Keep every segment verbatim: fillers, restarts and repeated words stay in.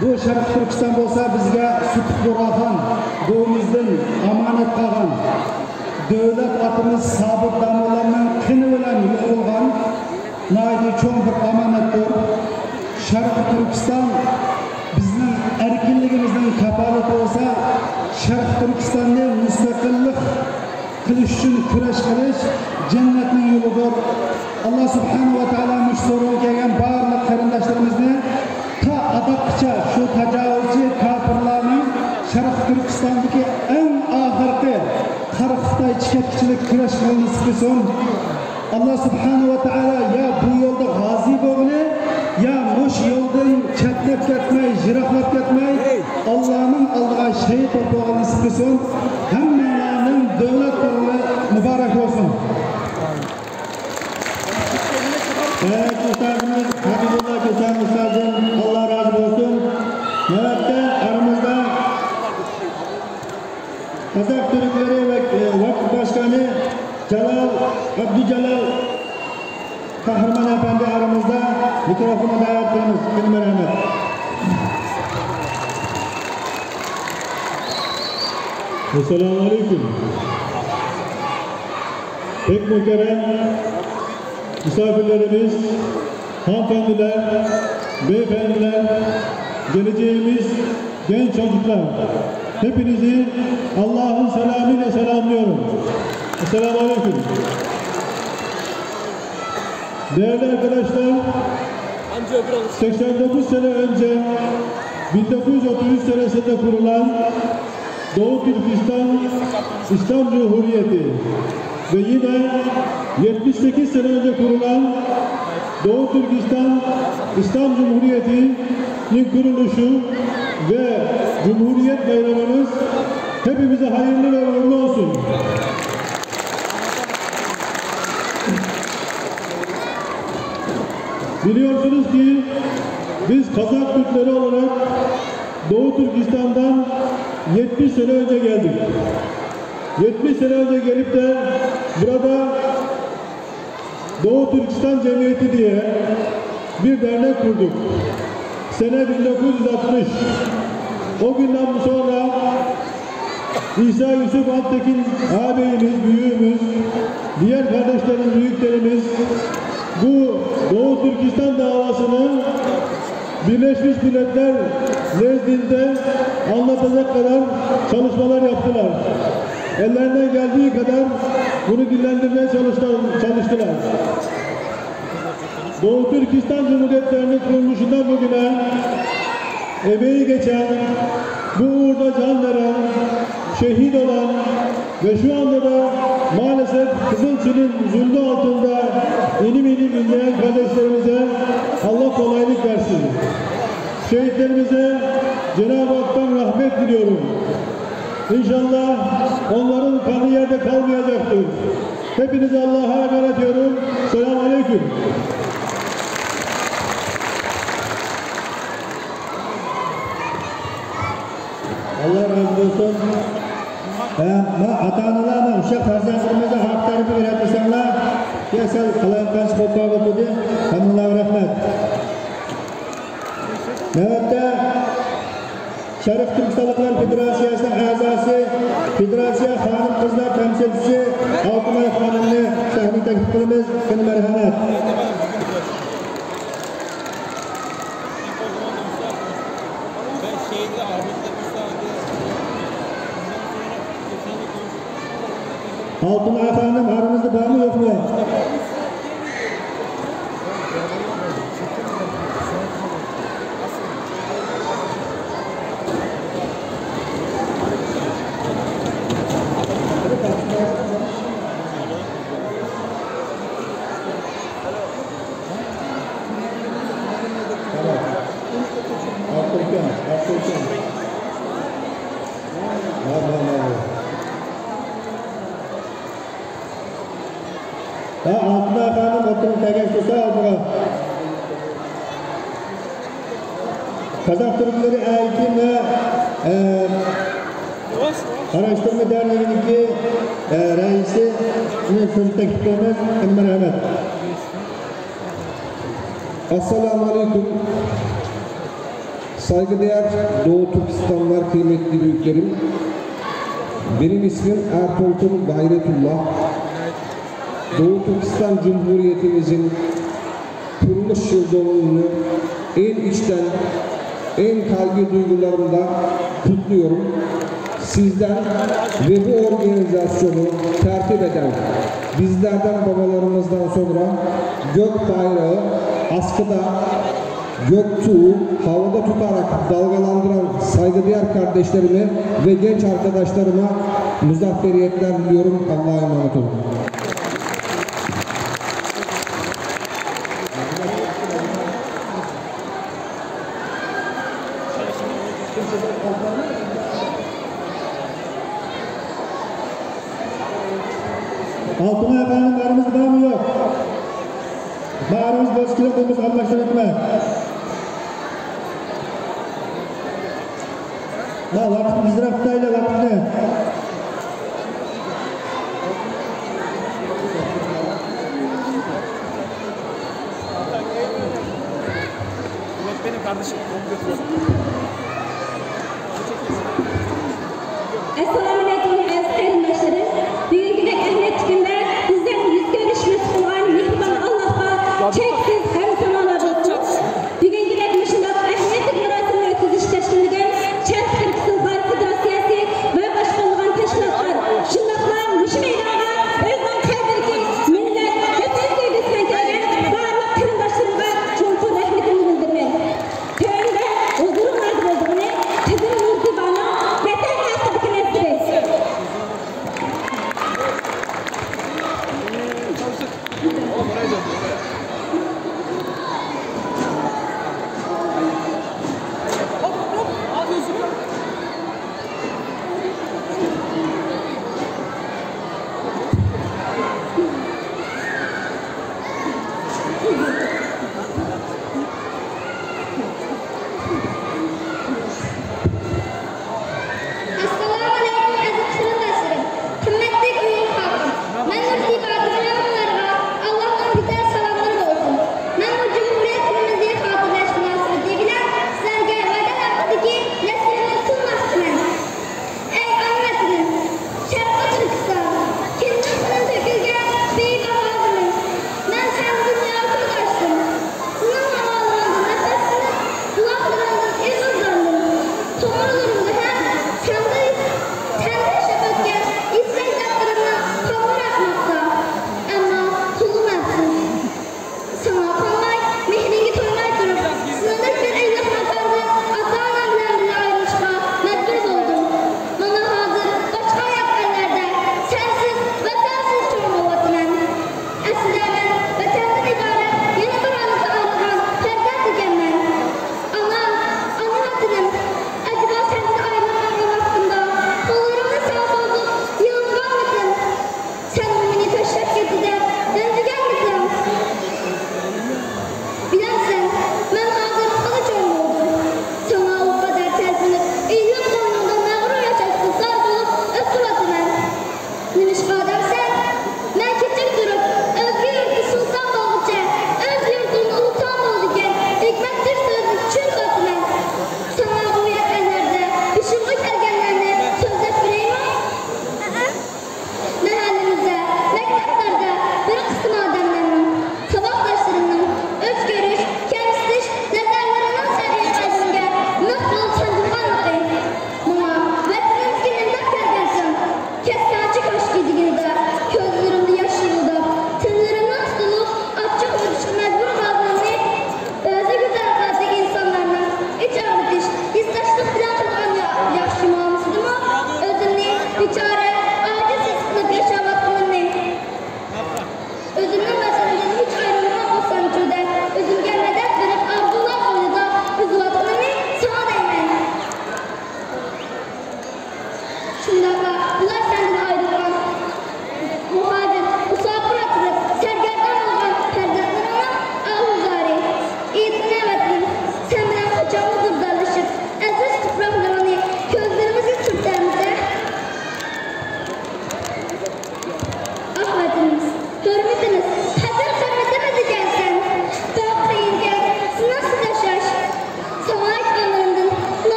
بۇ شەرقىي تۈركىستان بولسا بىزگە سۈتۈك بۇغراخان بوۋىمىزدىن ئامانەت قالغان، دۆلەت ئاتىمىز سابىت داموللامنىڭ قېنى بىلەن يۇغۇرۇلغان ناھايىتى چوڭ بىر ئامانەتتۇر. شەرقىي تۈركىستان بىزنىڭ ئەركىنلىكىمىزنىڭ كاپالىتى بولسا، شەرقىي تۈركىستاننى مۇستەقىللىق قىلىش ئۈچۈن كۈرەش قىلىش جەننەتنىڭ يولىدۇر. ئاللا سۇبھانەھۇ ۋە تائالا مۇشۇ سورۇنغا كەلگەن بارلىق قېرىنداشلىرىمىزنى تا ئاداققىچە شۇ تاجاۋۇزچى كاپىرلارنىڭ شەرقىي تۈركىستاندىكى ئەڭ ئاخىرقى قارا خىتايچە كەتكۈچىلىك كۈرەش قىلغىنى نېسىپ قىلسۇن. ئاللا سۇبھانەھۇ ۋە تائالا يا بۇ يولدا غازى بولغىنى، يا مۇشۇ يولدىن چەتنەپ كەتمەي، يىراقلاپ كەتمەي، ئاللانىڭ ئالدىغا شېھىت بولۇپ بولغىنى نېسىپ قىلسۇن. ھەممىڭلارنىڭ دۆلەت تۇغۇلى مۇبارەك بولسۇن. بەرىكەتلىك ئۇستازىمىز ھەبىبۇللا كۆسەم ئۇستازدىن ئاللا رازى بولسۇن. نۆۋەتتە ئارىمىزدا قازاق تۈركلىرى ۋەك-، ۋاكىپ باشقانى جالال، ئابدۇجالال قەھرىمان ئەپەندى ئارىمىزدا، مىكروفونغا دەۋەت قىلىمىز. كۆپ مەرھەمەت. ئەسسالامۇ ئەلەيكۇم. Pek muhterem misafirlerimiz, hanımefendiler, beyefendiler, geleceğimiz genç çocuklar, hepinizi Allah'ın selamıyla selamlıyorum. Esselamu Aleyküm. Değerli arkadaşlar, seksen dokuz sene önce, bin dokuz yüz otuz üç senesinde kurulan Doğu Türkistan İslam Cumhuriyeti ve yine yetmiş sekiz sene önce kurulan Doğu Türkistan İslam Cumhuriyeti'nin kuruluşu ve Cumhuriyet Bayramımız hepimize hayırlı ve uğurlu olsun. Biliyorsunuz ki biz Kazak Türkleri olarak Doğu Türkistan'dan yetmiş sene önce geldik. Yetmiş sene önce gelip de burada Doğu Türkistan Cemiyeti diye bir dernek kurduk. Sene bin dokuz yüz altmış. O günden sonra İsa Yusuf Alptekin ağabeyimiz, büyüğümüz, diğer kardeşlerimiz, büyüklerimiz bu Doğu Türkistan davasını Birleşmiş Milletler nezdinde anlatacak kadar çalışmalar yaptılar. Ellerinden geldiği kadar bunu dillendirmeye çalıştılar. Doğu Türkistan Cumhuriyetlerinin kuruluşundan bugüne emeği geçen, bu uğurda can veren, şehit olan ve şu anda da maalesef Kızılçının zulmü altında inim inim inleyen kardeşlerimize Allah kolaylık versin. Şehitlerimize Cenab-ı Hak'tan rahmet diliyorum. İnşallah onların kanı yerde kalmayacaktır. Hepinizi Allah'a emanet ediyorum. Selamun Aleyküm. ئاللا رازى بولسۇن. ھە، ما ئاتا-ئانىلار، ما ئۇششاق پەرزەنتلىرىمىزنى ھاق تەرىپىگە رەت قىلساڭلار، يا سەل قالايمىقانچە بولۇپ قالغان بولدى. ھەممىڭلارغا رەھمەت. نۆۋەتتە شەرقىي تۈركىستانلىقلار فېدېراتسىيەسىنىڭ ئەزاسى، فېدېراتسىيە خانىم-قىزلار تەمسىلچىسى ئالتۇنئاي خانىمنى سەھنىگە تەكلىپ قىلىمىز. قېنى، مەرھەمەت. ئالتۇنئاي خانىم ئارىمىزدا بارمۇ، يوقمۇ؟ ھە، ئالتۇنئاي خانىم ئوتتۇرىغا كەلگەن تۇرسا ئالدىغا. قازاق تۈركلىرى ئەيتىم ۋە، ئە، ئاراشتۇرما دەرنىكىنىڭكى، ئە، رەئىسىنى سۆز تەكلىپ قىلىمىز. مەرھەمەت. ئەسسالامۇ ئەلەيكۇم. Saygıdeğer Doğu Türkistanlar, kıymetli büyüklerim. Benim ismim Ertolkun Gayretullah. Doğu Türkistan Cumhuriyetimizin kuruluş yıl dönümünü en içten, en kalbi duygularımla kutluyorum. Sizden ve bu organizasyonu tertip eden, bizlerden babalarımızdan sonra gök bayrağı askıda, gök tuğu havada tutarak dalgalandıran saygıdeğer kardeşlerime ve genç arkadaşlarıma muzafferiyetler diliyorum. Allah'a emanet olun. Altınay efendim, aramızda var mı, yok? Bağrımız basık, yok, biz anlaşıldık mı? Ha, vaqtni tezroq tutaylik, vaqtni. Assalomu alaykum, aziz qarindoshlarim. Bugungi ahamiyatli kunda bizdan yuz ko'rish nasib qilgan mehribon Allohga cheksiz hamd sanolar bo'lsin. Bugungi mashundoq ahamiyatli marosimni o'tkazish tashkillangan Chap Turkiston Xalq Federatsiyasi va boshqarilgan tashkilotlar shundoqla mushu maydonga o'zining qadrli millat, Vatan sevgisidan kelgan barliq qarindoshlarimga chuqur rahmatimni bildiraman. Tövəndə huzur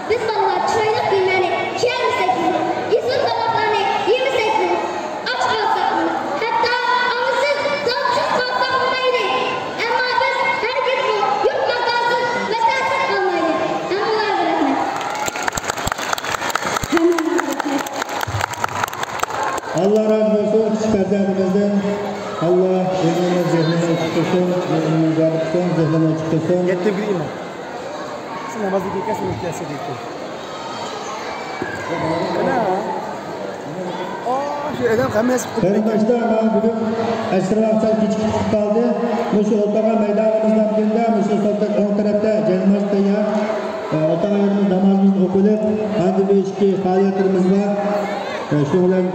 بىز بالىلار چىرايلىق كىيىملەرنى كىيەلمىسەكمۇ، ئېسىل تاماقلارنى يېمىسەكمۇ، ئاچ قالساقمۇ، ھەتتا ئانىسىز، دادىسىز قالساقمۇ مەيلى، ئەمما بىز ھەرگىزمۇ يۇرت ماكانسىز، ۋەتەنسىز قالمايلى. ھەممىڭلارغا رەھمەت. ھەممىڭلارغا رەھمەت. ئاللا رازى بولسۇن كىچىك پەرزەنتىمىزدىن. ئاللا ئۆمرىنى، زېھنىنى ئوچۇق قىلسۇن، ئۆمرىنى ئۇزارتسۇن، زېھنىنى ئوچۇق قىلسۇن. يەتتە بىر ئىمان. نامازغا كەلسە كەلسە دەيتتى. قېرىنداشلار، مانا بۈگۈن ئەسىر ۋاقىت سەل كېچىكىپ قالدى. مۇشۇ ئولتۇرغان مەيدانىمىزنىڭ بىرىدە، مۇشۇ سول تەرەپ، ئوڭ تەرەپتە جايناماز تەييار. ئولتۇرغان يېرىمىز نامازىمىزنى ئوقۇپ، ئاندىن بىر ئىككى پائالىيەتلىرىمىز بار. شۇنىڭ بىلەن